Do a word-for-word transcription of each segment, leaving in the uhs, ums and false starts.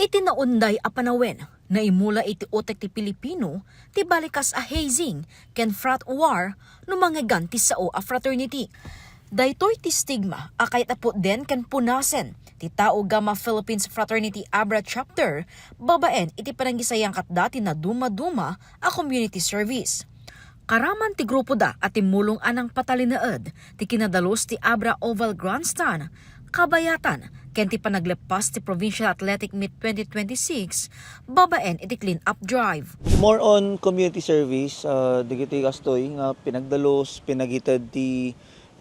Iti naunday a panawen, naimula iti utek ti Pilipino ti balikas a hazing ken frat war no mangngegan ti sao a fraternity. Daytoy ti stigma a kayat a putden ken punasen ti Tau Gamma Philippines Fraternity Abra Chapter babaen iti pananggisayangkatda ti nadumaduma a community service. Karaman ti grupoda a timmulong a nangpatalinaed ti kinadalus ti Abra Oval Grandstand, kabayatan, ken ti panagleppas ti Provincial Athletic Meet twenty twenty-six babaen iti clean-up drive. More on community service, ah, dagiti kastoy nga pinagdalus, pinagited ti,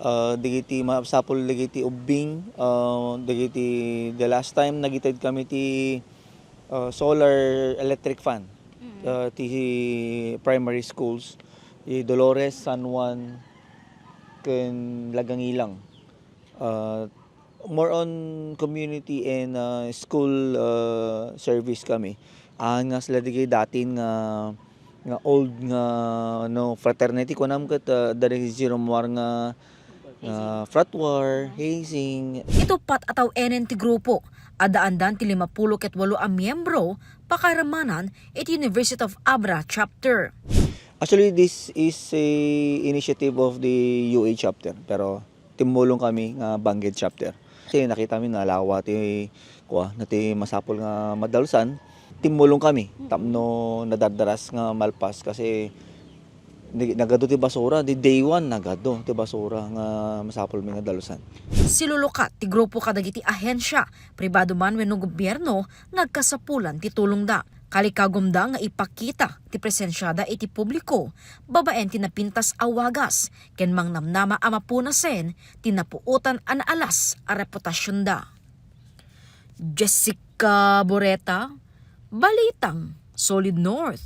ah, dagiti masapul dagiti ubbing, ah, dagiti the last time nagited kami ti, ah, solar electric fan, ah, ti primary schools, ti Dolores, San Juan, ken Lagangilang. Ah, more on community and, ah, school, ah, service kami. Haan nga sila dagiti datin nga, nga old nga, no, fraternity, kunam ket, ah, dagiti siruar nga, nga frat war, hazing. Iti uppat a tawen ti grupo, addaandan ti limapulo ket walo a miyembro, pakairamanan iti University of Abra Chapter. Actually, this is a initiative of the U A chapter, pero timmulong kami nga Bangked chapter. Kasi nakita mi nalawa ti, kua, na ti masapul nga madalusan, timmulong kami tapno nadardaras nga malpas kasi ni-, nagadu ti basura, di day one nagadu ti basura nga masapul mi nga dalusan. Silulukat ti grupo kadagiti ahensya, pribado man wenno gobierno, nga agkasapulan ti tulongda. Kalikagumda nga ipakita ti presensiada iti publiko babaen ti napintas a wagas ken mangnamnama a mapunasen ti napuotan a naalas a reputasionda. Jessica Boreta, Balitang Solid North.